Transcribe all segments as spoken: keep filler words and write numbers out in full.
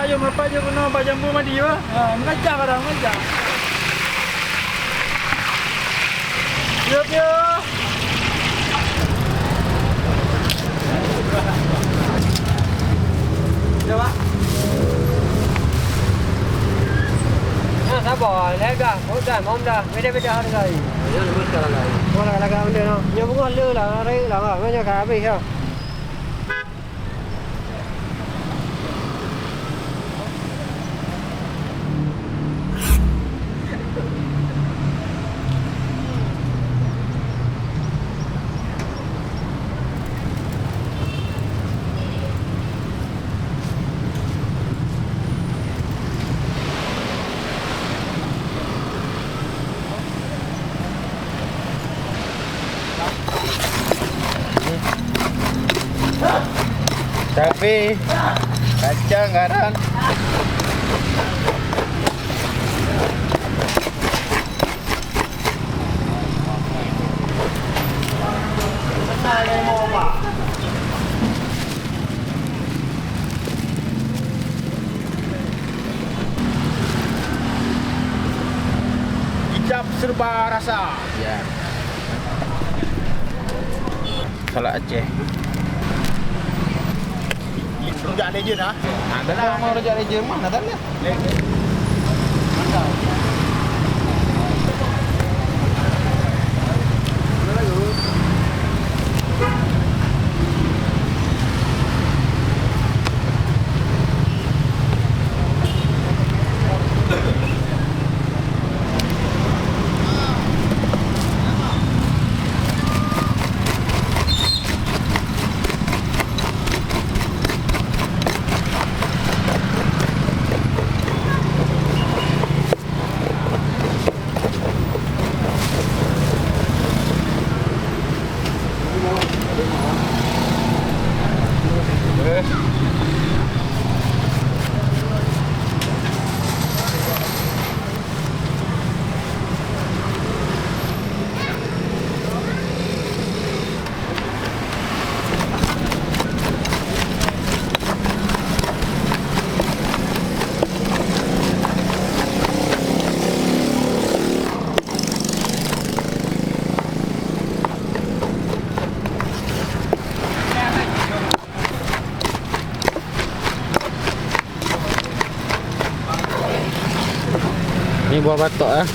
Jom rapat je keunoe bak jambu madi bah. Ha, meukacah barang, meukacah. Piye, piye? Piye, Pak? Nah, sabar, lhèe dah, oh dah, malam dah. Beda-beda harga ni. Ya, lebih sekarang dah. Oh, lagak-lagak benda tu. Nyoe beungoh le lah, raya lah, bah. Nyoe ka habéh dah. Tapi kacang garam. Kicap serba rasa. Ya. Salak Aceh. Rujak legend ah. Ada lah. Mau rujak legend mah, ada lah. Ni buah batok, eh.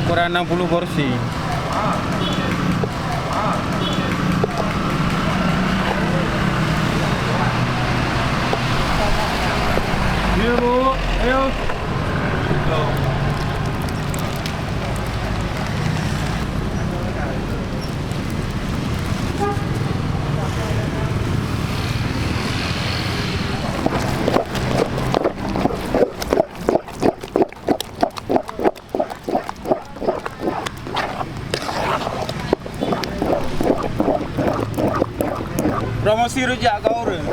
Ukuran enam puluh porsi. Iya, Bu. Ayo. Promosi rujak keu ureueng.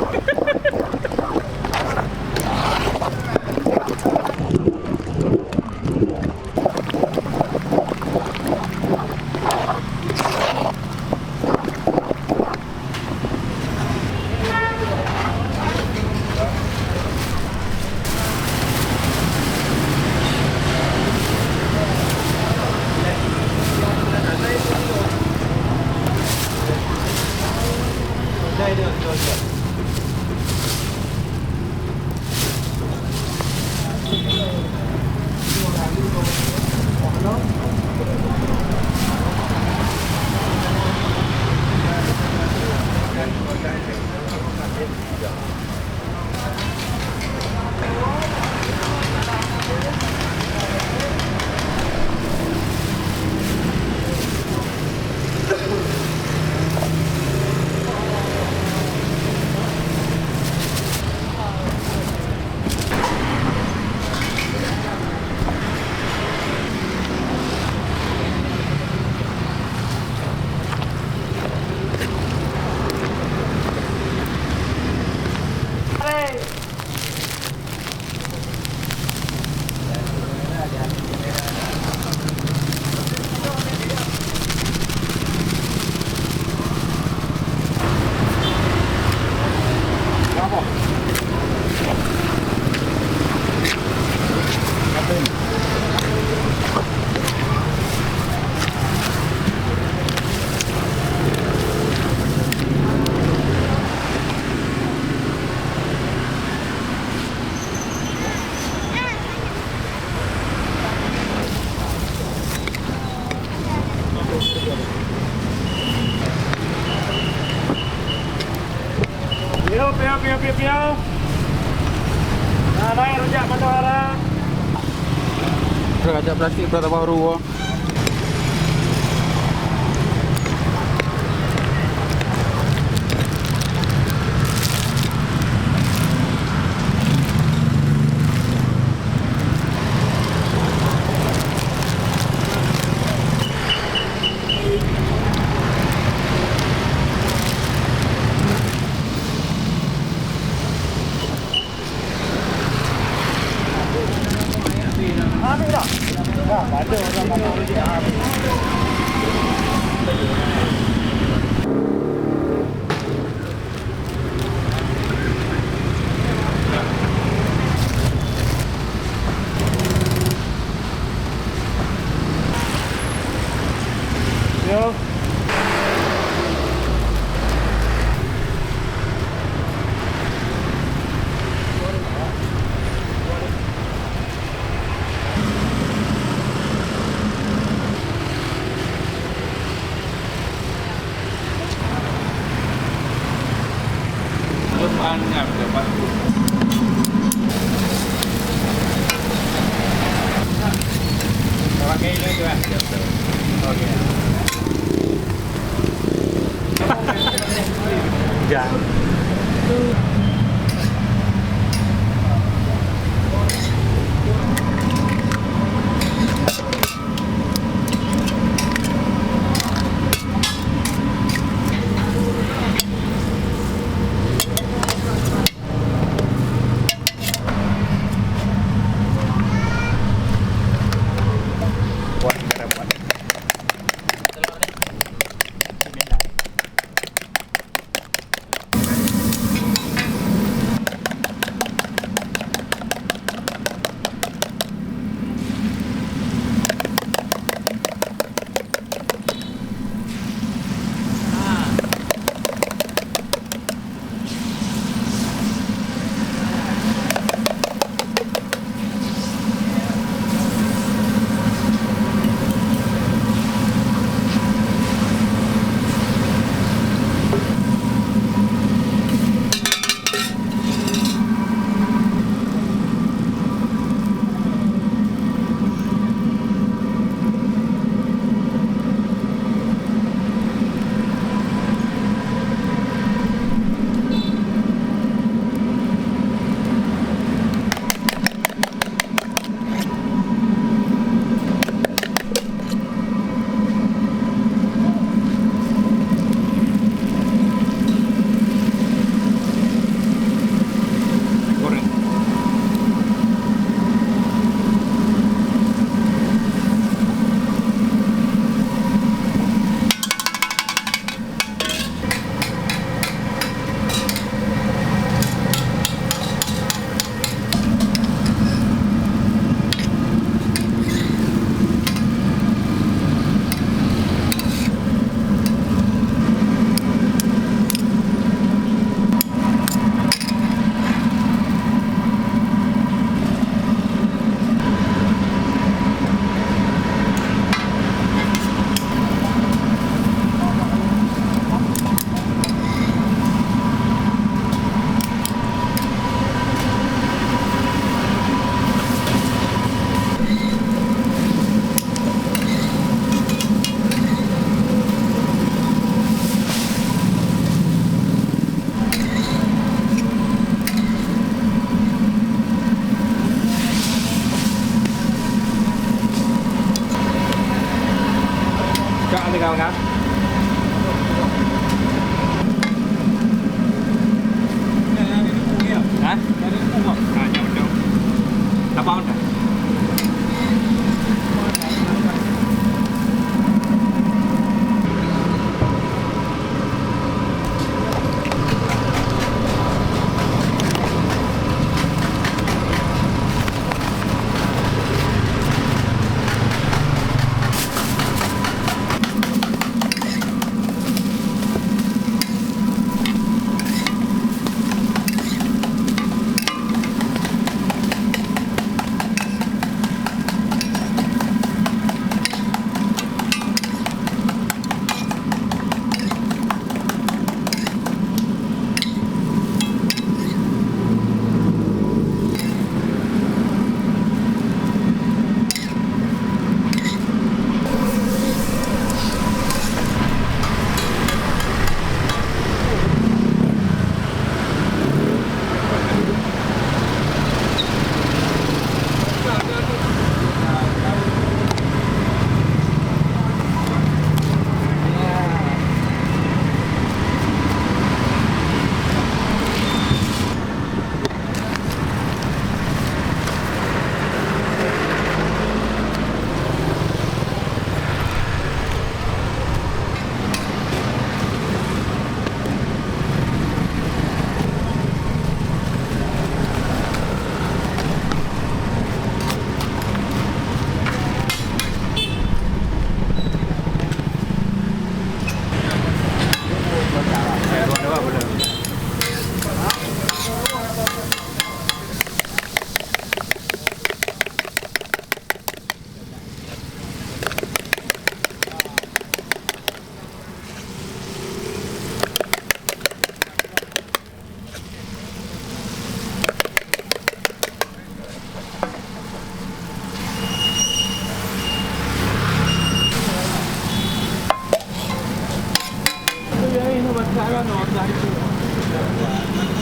Piu, piu, piu, piu, piu. Nah, naik rujak Mandahara. Rujak plastik, plastik baru. Yo.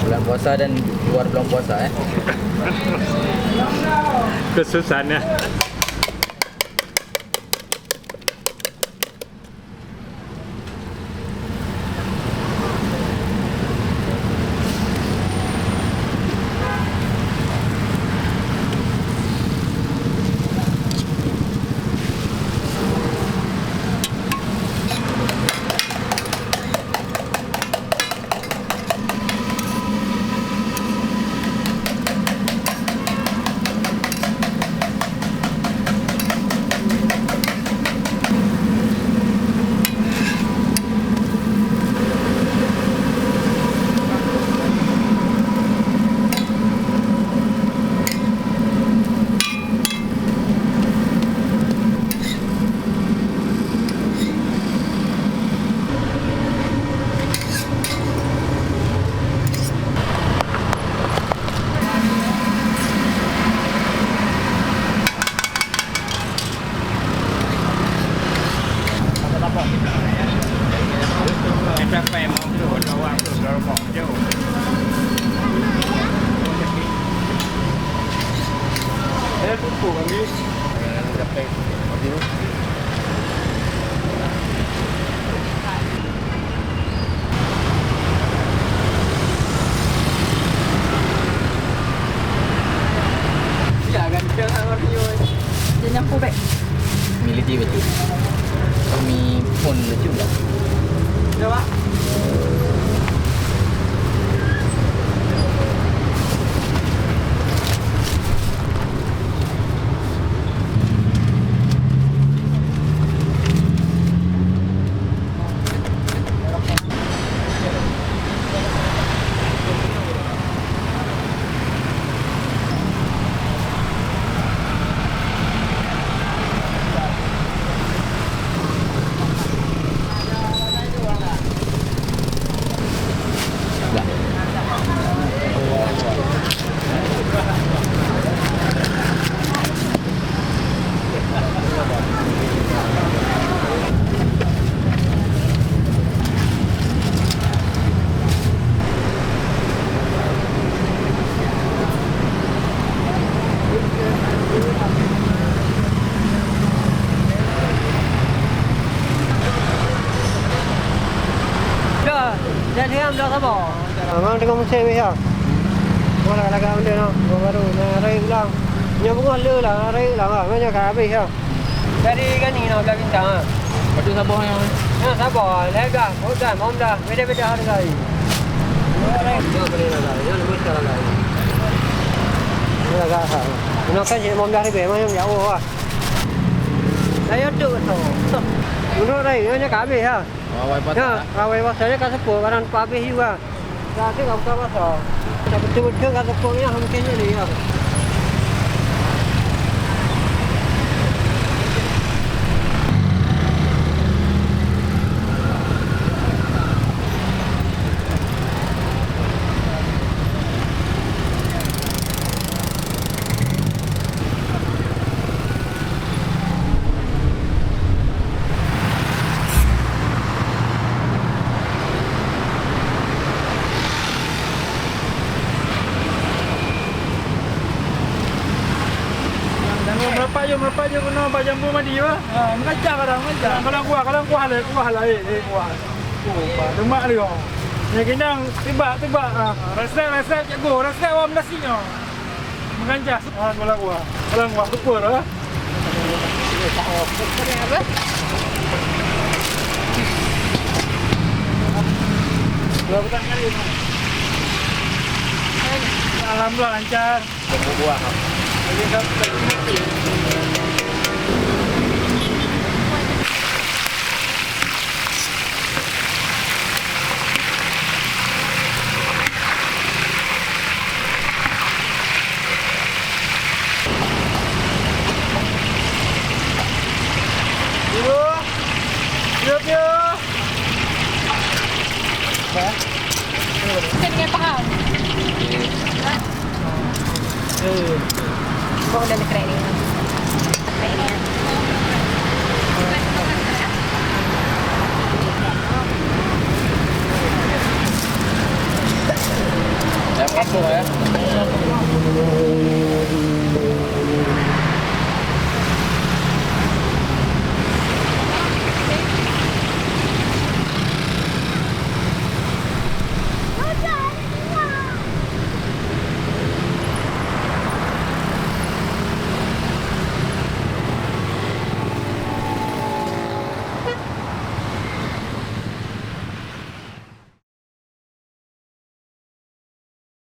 Bulan puasa dan luar bulan puasa, eh. Kesusahan, ya. Mi lidi betul. Mi pun lucu lah. Dah, dah diam, dah sabar. Abang tengok musim ni, ya. Wah, lagak-lagak benda ni. Baru-baru, nak raih ulang. Nyoe beungoh le lah, nak raih ulang lah. Nyoe ka habéh, ya. Dari Gani nak bela bintang, ha. Patut sabar, ya. Ya, sabar. Lagak, udah, mau dah. Beda-beda harga ni. Nyoe boleh lagak. Nyoe lebih sekarang lagak. Nyoe lagak, ha. Nyoe kan cik lima belas ribu, memang jauh lah. Saya tu, tu. Menurut saya, nyoe ka habéh, ha. Awai patah. Ya, awai patah, nyoe ka seupôt, barang habéh juga. Ka teuka buka mata. Ka beutôi-beutôi ka seupôt nyan, mungken nyan lé, ya. Jangan merapat je, merapat je kena bak jambu madi, bah. Ha, mengacah kadang, mengacah. Kalau kuah, kalau kuah lah, kuah lah, eh, eh, kuah. Oh, bah, lemak dia. Ni kenyang, tibak, tibak. Ha, resep, resep cikgu, resep awak nasi nyoe. Mengancah. Ah, kolang wah. Kolang wah, syukur, ah. Dua petang kali, Mak. Alhamdulillah, lancar. Buah. Piu, piu, piu. Apa? Bukan dengan paham. Eh. Kok udah dikerek ni? Kerek ni. Apa ya?